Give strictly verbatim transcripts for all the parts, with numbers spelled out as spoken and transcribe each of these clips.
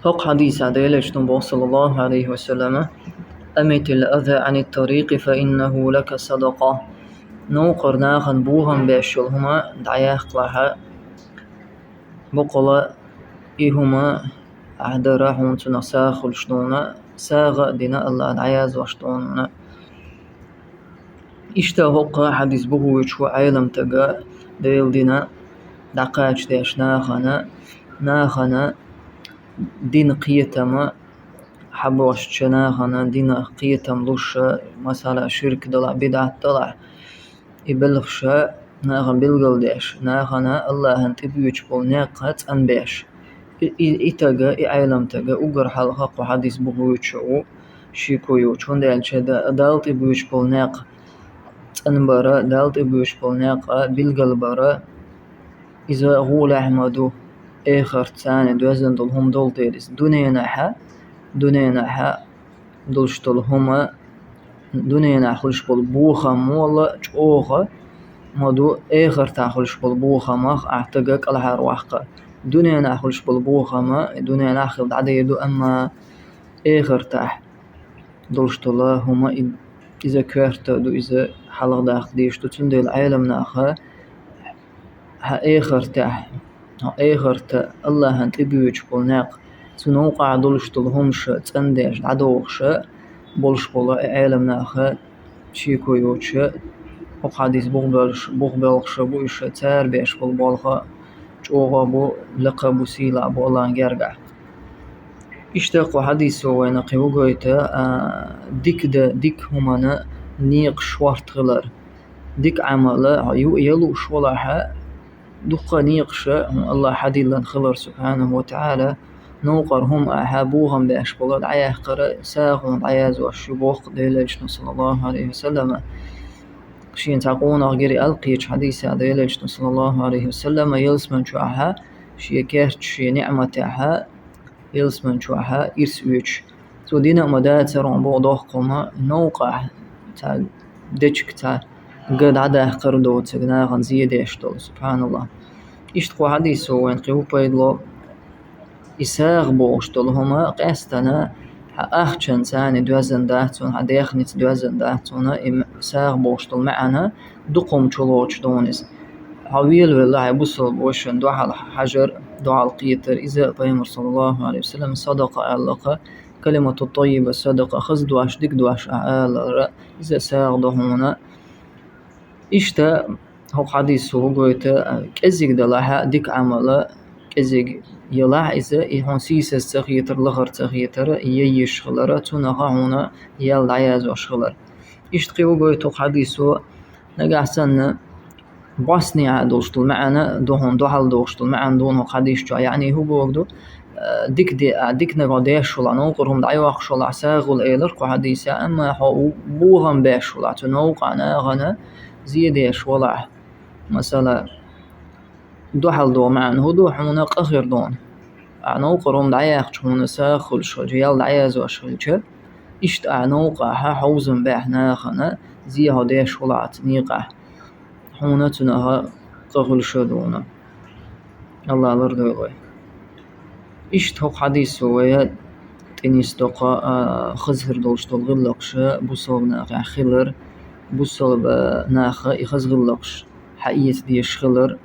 ХӀокху хьадисехь Делан Элчано боху, саллаллаху Ӏалайхи ва саллама: «Амитил аза Ӏанит тарикъи, фа иннаху лака садакъа». Новкъара нахана бохам беш йолу хӀума дӀаяккхалахьа, боккъала и хӀума ахь дара хьуна цунах сагӀа хуьлуш дуна, сагӀа а дина, Аллах дӀаяздеш дуна. Иштта хӀокху хьадис бухуьйтуш ву Ӏеламстага, Делан дина дӀакхачадеш нахана, нахана дина кхетама хьабошча, нахана дина кхетам луша, масала, ширк далахь, бидӀат далахь, и белхаша нахана билгалдеш, нахана Аллахьан тӀебоьдуш болу некъ цӀанбеш. И, и, и стага, и Ӏеламстага уггар хьалха кху хьадис бухуьйтуш ву, шеко йоцуш, хӀунда аьлча да-, Далла тӀебоьдуш болу некъ цӀанбара, Далла тӀебоьдуш болу некъ билгалбара, иза гӀолехь ма ду, эхартца царна доьзна долу хӀума долу дела иза. Дуьненахь, дуьненахь долуш долу хӀума, дуьненахь хуьлуш болу бохам муха а чӀогӀа ма ду, эхартахь хуьлуш болу бохамах ахь стаг кӀелхьарваккха. Дуьненахь хуьлуш болу бохам дуьненахь хила дӀадер ду, амма эхартахь долуш долу хӀума, и, иза коьрта ду, иза хьалхадаккха дезаш ду. Цундела Ӏеламнаха хьан эхартехь, хьан эхарта Аллахьан тӀебоьдуш болу некъ, цу новкъахь долуш долу хӀумаш цӀандеш, дӀадохуш болуш болу и Ӏеламнаха шеко йоцуш, хӀокху хьадис бухбелш-, бухбелхаш бу уьш, цара беш болу болх чӀогӀа бу, лекха бу, сийлахь бу Аллахьан гергахь. Иштта кху хьадисо вайна кхин ву гойту, а, дика де-, дика хӀуманна некъаш шорта хилар. Дика Ӏамал хьо ю-, ян лууш валахь, дуккха некъаш хьуна Аллах хьадиллина хилар, субхьанаху ва таӀала, новкъара хӀума ахь бохам беш болу дӀаяьккхар сагӀа хьуна дӀаяздеш ю боху Делан Элчано, саллаллаху Ӏалайхи ва саллама. Шена цхьа къонах гира аьлла кхечу хьадисехь Делан Элчано, саллаллаху Ӏалайхи ва саллама, ялсамани чохь шен кертахь, шен неӀматехь, ялсамани чохь ирс оьцуш. Цо дина а ма дацара хьуна боху доккха хӀума, новкъахь цхьа дечиг, цхьа га дӀадаккхар доцург нахана зен деш долу, субхьаналлах. Иштта кху хьадисо вайна кхин ву пайда ло, и сагӀа бохуш долу хӀума къаьстина хьан ахчанца царна доьзна дац хьуна, хьан дехница доьзна дац хьуна, и м-, сагӀа бохуш долу маьӀна дукха хӀума чулоцуш ду хьуна иза. Хьо велавелла хьайн бусалба вашана дуьхьал хьажар, дуьхьал кхетар, иза Пайхамар, саллаллаху Ӏалайхи ва саллам, садакъа аьлла-кх, калимату таййиба садакъа, хаза дош, дика дош ахь алар, иза сагӀа ду хьуна. Иштта хӀокху хьадисо хӀу гойту, кӀезиг далахь дика Ӏамал, кӀезиг ялахь иза, и хьуна сийсаз ца хетар, лахара ца хетар, яйиш хилар, цунах хьуна ял дӀаяздеш хилар. Иштта кхин ву гойту хӀокху хьадисо, нагахь санна бӀостанехьа долуш долу маьӀна ду хьуна, дуьхьал дохуш долу маьӀна ду хьуна хӀокху хьадис чохь. Яъни хӀу боху ду, э, дика де-, а, дика нагахь деш волахь, новкъара хӀума дӀайоккхуш волахь, сагӀа хуьлу элира кху хьадисехь, амма хьо у-, бохам беш волахь, цу новкъахь нахана зен деш волахь. Масала, дуьхьал доху маьӀна хӀу ду, хьуна къа хир ду хьуна. Ахь новкъара хӀума дӀаяьккхича, хьуна сагӀа хуьлуш хилча, ял дӀаяздеш хилча, иштта ахь новкъахь хьовзам бехь нахана зен хьо деш волахь цу некъахь. Хьуна цунах къа хуьлуш ду хьуна. Аллах лардойла вай. Иштта хӀокху хьадисо вай тӀе нисдо-кх, а, хаза хир долуш долу гӀиллакхаш бусалба нахехь хилар, бусалба наха и хаза гӀиллакхаш хьаэца дезаш хилар,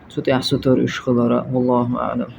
цу тӀехь сутара уьш хилар. Валлаху аӀлам.